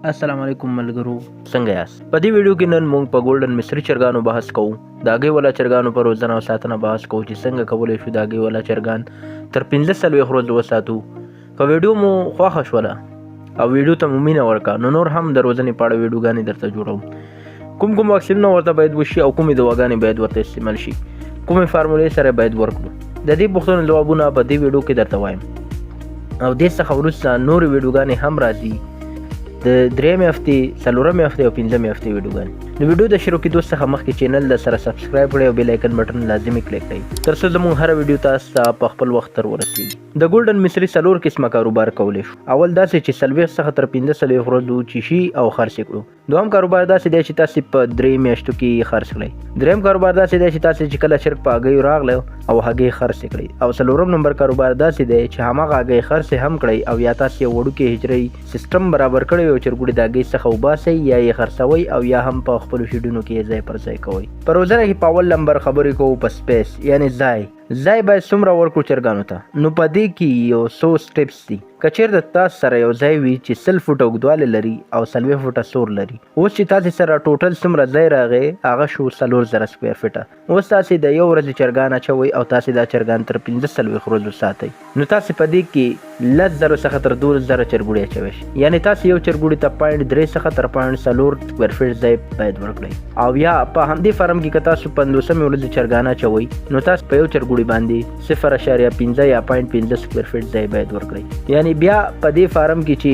السلام علیکم ملګرو، څنګه یاست؟ په دې ویډیو کې نن موږ په ګولډن مصري چرګانو بحث کوو، د هګۍ والا چرګانو پر روزنه او ساتنه بحث کوو چې څنګه کولی شو د هګۍ والا چرګان تر 45 ورځو وساتو. که ویډیو مو خوښه شوله او ویډیو ته مو مینه ورکړه، نو نور هم د روزنې په اړه ویډیوګانې درته جوړوم. کوم کوم واکسینونه ورته باید وشي او کومې دواګانې باید ورته استعمال شي، کومې فارمولې سره باید ورکړو، د دې پوښتنو ځوابونه په دې ویډیو کې درته وایم. او دې څخه وروسته نورې ویډیوګانې هم راځي، د درېیمې هفتې، څلورمې هفتې او پنځمې هفتې ویډیوګانې. د ویډیو د شروع کېدو څخه مخکې چینل د سره subscribe کړئ او bell icon button لازمي کلیک کړئ، تر څو زموږ هره ویډیو تاسو ته په خپل وخت تر ورسیږي. د ګولډن مصري څلور قسمه کاروبار کولی شو. اول داسې چې 40 څخه تر 45 ورځو چې شي او خرڅ یې کړو. دوهم کاروبار داسې دی چې تاسې په 3 میاشتو کې خرڅ کړئ. دریم کاروبار داسې دی چې تاسې چې کله چرګ په هګیو راغلی او هګۍ خرڅ کړئ. او څلورم نمبر کاروبار داسې دی چې هماغه هګۍ خرڅ هم کړئ او یا تاسې یو وړوکی هجري سیستم برابر کړی او چرګوړي د هګۍ څخه وباسئ، یا یې خرڅوئ او یا هم په خپلو شیډونو کې یې ځای پر ځای کوئ. په روزنه کې په اول نمبر خبرې کوو په space، یعنې ځای. ځای باید څومره ورکړو چرګانو ته؟ نو په دې کې یو څو steps دي. که چېرته تاسو سره یو ځای وي چې 100 فوټه اوږدوالی لري او 40 فوټه سور لري، اوس چې تاسې سره total څومره ځای راغی، هغه شو 4000 square فټه. اوس تاسې د یو ورځې چرګان اچوئ او تاسې دا چرګان تر 45 ورځو ساتئ، نو تاسې په دې کې 10,000 څخه تر 12,000 چرګوړي اچوی شئ. یعنې تاسې یو چرګوړي ته 0.3 څخه تر 0.4 square feet ځای باید ورکړئ. او یا په همدې فارم کې که تاسو 50مې ورځې چرګان اچوئ، نو تاسو په یو چرګوړي باندې 0.5 یا 0.5 square feet ځای باید ورکړئ. یعنې بیا په دې فارم کې چې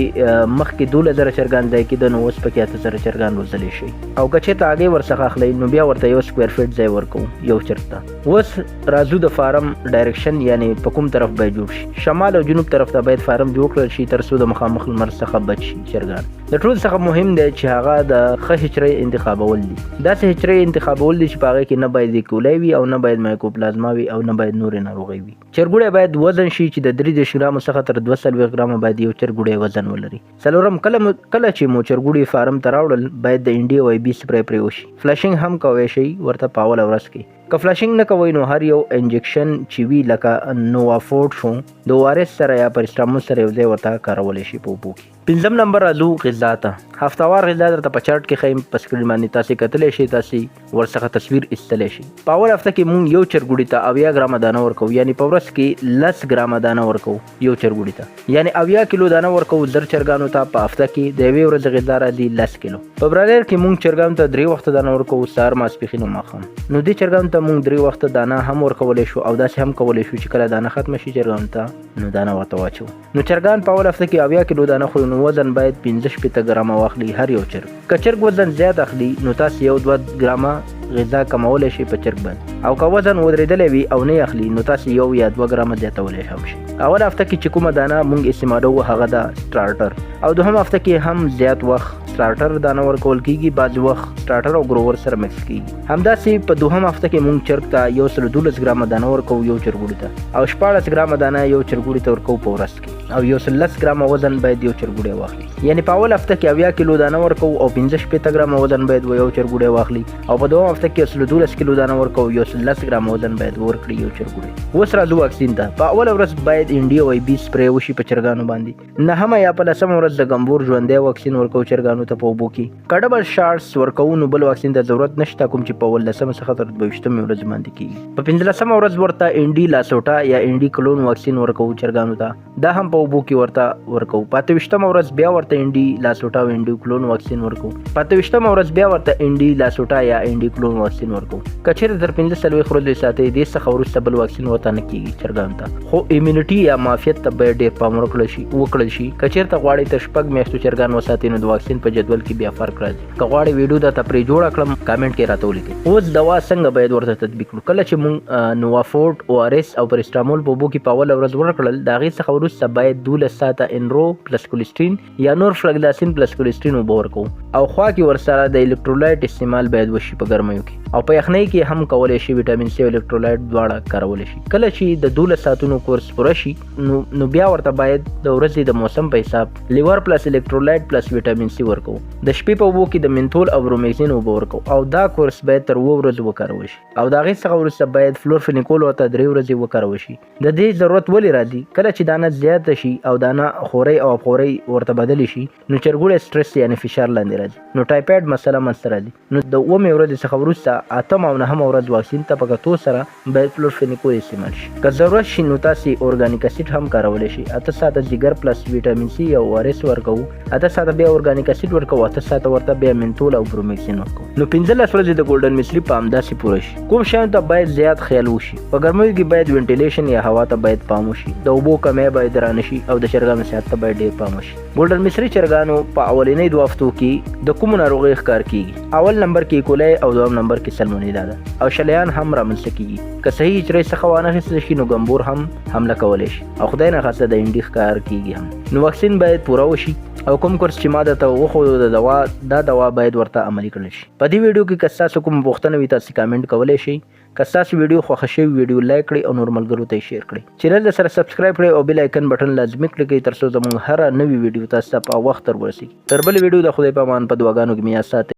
مخکې 12,000 چرګان ځای کېده، نو اوس پکې 8,000 چرګان روزلی شئ. او که چېرته هګۍ ورڅخه اخلئ، نو بیا ورته یو square feet ځای ورکوو یو چرګ ته. اوس راځو د فارم direction، یعنې په کوم طرف باید جوړ شي. شمال او جنوب طرف ته باید فارم جوړ کړل شي، تر څو د مخامخ لمر څخه بچ شي چرګان. د ټول څخه مهم دی چې هغه د ښه hatchery انتخابول دي. داسې hatchery انتخابول دي چې په هغې کې نه باید E. coli وي او نه باید mycoplasma وي او نه باید نورې ناروغۍ وي. چرګوړی باید وزن شي چې د 33 ګرامو څخه تر 42 ګرامه باید یو چرګوړی وزن ولري. څلورم، کله چې مو چرګوړي فارم ته راوړل، باید د ND او IB spray پرې وشي. flushing هم کوی شئ ورته په اوله ورځ کې. که flushing نه کوئ، نو هر یو injection چې وي، لکه نووافورټ شو، د ORS سره یا پریسټامول سره یو ځای ورته کارولی شي په اوبو کې. پنځم نمبر راځو غذا ته. هفتهوار غذا درته په چارټ کې ښیم، په screen باندې تاسې کتلی شئ، تاسې ورڅخه تصویر ایستلی شئ. په اوله هفته کې مونږ یو چرګوړي ته 70 ګرامه دانه ورکوو، یعنې په ورځ کې 10 ګرامه دانه ورکوو یو چرګوړي ته، یعنې 70 کیلو دانه ورکوو 1000 چرګانو ته. په هفته کې د یوې ورځې غذا راځي 10 کیلو. په broiler کې مونږ چرګانو ته درې وخته دانه ورکوو، سهار، ماسپښین او ماښام. نو دې چرګانو ته مونږ درې وخته دانه هم ورکولی شو او داسې هم کولی شو چې کله دانه ختمه شي چرګانو ته، نو دانه ورته واچوو. نو چرګان په اوله هفته کې 70 کیلو دانه خوري، نو وزن باید 65 ګرامه واخلي هر یو چرګ. که چرګ وزن زیات اخلي، نو تاسو یو دوه ګرامه غذا کمولی شئ په چرګ باندې، او که وزن ودرېدلی وي او نه اخلي، نو تاسو یو یا دوه ګرامه زیاتولی هم شئ. اوله هفته کې چې کومه دانه مونږ استعمالوو، هغه ده starter، او دوهم هفته کې هم زیات وخت starter دانه ورکول کیږي، بعضې وخت starter او grower سره mix کیږي. همداسې په دوهم هفته کې مونږ چرګ ته 112 ګرامه دانه ورکوو یو چرګوړي ته، او 16 ګرامه دانه یو چرګوړي ته ورکوو په ورځ کې، او 110 ګرامه وزن باید یو چرګوړی واخلي. یعنې په اول هفته کې 70 کیلو دانه ورکوو او 65 ګرامه وزن باید یو چرګوړی واخلي، او په دوهم هفته کې 112 کیلو دانه ورکوو، 110 ګرامه وزن باید ورکړي یو چرګوړی. اوس راځو واکسین ته. په اوله ورځ باید ND او IB spray وشي په چرګانو باندې. نهمه یا په لسمه ورځ د ګمبور ژوندی واکسین ورکوو چرګانو ته په اوبو کې. که double shots ورکوو، نو بل واکسین ته ضرورت نشته، کوم چې په 17مه څخه تر 22مې ورځې باندې کیږي. په 15مه ورځ ورته ND LaSota یا ND clone واکسین ورکوو چرګانو ته، دا هم په اوبو کې ورته ورکوو. په 28مه ورځ بیا ورته ND LaSota او ND clone واکسین ورکوو. په 28مه ورځ بیا ورته ND LaSota یا ND clone واکسین ورکوو. که چېرته تر 45 ورځې ساتئ، دې څخه وروسته بل واکسین ورته نه کیږي چرګانو ته، خو immunity یا معافیت ته باید ډېر پام ورکړل شي. که چېرته غواړئ تر 6 میاشتو چرګان وساتئ، نو د واکسین په جدول کې بیا فرق راځي. که غواړئ ویډیو درته پرې جوړه کړم، کامنټ کې راته ولیکئ. اوس دوا څنګه باید ورته تطبیق کړو؟ کله چې مونږ نووافورټ، ORS او پریسټامول په اوبو کې په اوله ورځ ورکړل، د هغې څخه وروسته باید 12 ساعته انرو plus کولیسټین یا norfloxacin plus colistin اوبه ورکوو، او خوا کې ورسره د electrolyte استعمال باید وشي په ګرمیو کې، او په یخنۍ کې هم کولی شي ویټامین سي او electrolyte دواړه کارولی شي. کله چې د 12 ساعتونو کورس پوره شي، نو بیا ورته باید د ورځې د موسم په حساب liver plus electrolyte plus vitamin C ورکوو. د شپې په اوبو کې د منتول او برومیزین اوبه ورکوو، او دا کورس باید تر 7 ورځو وکارول شي، او د هغې څخه وروسته باید فلورفینیکول ورته 3 ورځې وکارول شي. د دې ضرورت ولې راځي؟ کله چې دانه زیاته زیاته شي او دانه خورۍ او ابخورۍ ورته بدلې شي، نو چرګوړی سټرس یعنې فشار لاندې راځي، نو ټایفایډ مسله منځته راځي. نو د اوومې ورځې څخه وروسته اتمه او نهمه ورځ واکسین ته په کتو سره باید فلورفینیکول استعمال شي. که ضرورت شي نو تاسې اورګانیک اسید هم کارولی شئ. 8 ساعته ځیګر پلس ویټامین سي او او آر اس ورکوو، 8 ساعته بیا اورګانیک اسید ورکوو، 8 ساعته ورته بیا منتول او برومیکسین ورکوو. نو 15 ورځې د ګولډن مصري په همداسې پوره شي. کوم شیانو ته باید زیات خیال وشي؟ په ګرمیو کې باید وینټیلیشن یا هوا ته باید پام وشي، د اوبو کمی باید رانشي او د چرګانو صحت ته باید ډیر پام وشي. ګولډن مصري چرګانو په اولنۍ 2 هفتو کې د کومو ناروغیو ښکار کیږي؟ اول نمبر کې ایکولای او دویم نمبر کې سلمونیلا ده او شلیان هم رامنځته کیږي. که صحیح اجرای څخه وانه خیستل شي، نو ګمبور هم حمله کولی شي او خدای نه خواسته د انډي ښکار کیږي هم. نو واکسین باید پوره وشي او کوم کورس چې ما درته وښودو د دوا، دا دوا باید ورته عملي کړل شي. په دې ویډیو کې که ستاسو کومه پوښتنه وي، تاسو کامنټ کولی شئ. که ستاسو ویډیو خوښه شوې، ویډیو لایک کړئ او نور ملګرو ته یې شیر کړئ. چینل د سره سبسکرایب کړئ او بیل آیکن بټن لازمي کلیک کړئ، ترڅو زموږ هره نوې ویډیو تاسو ته په وخت در ورسیږي. تر بلې ویډیو د خدای په امان، په دعاګانو کې مې یاد ساتئ.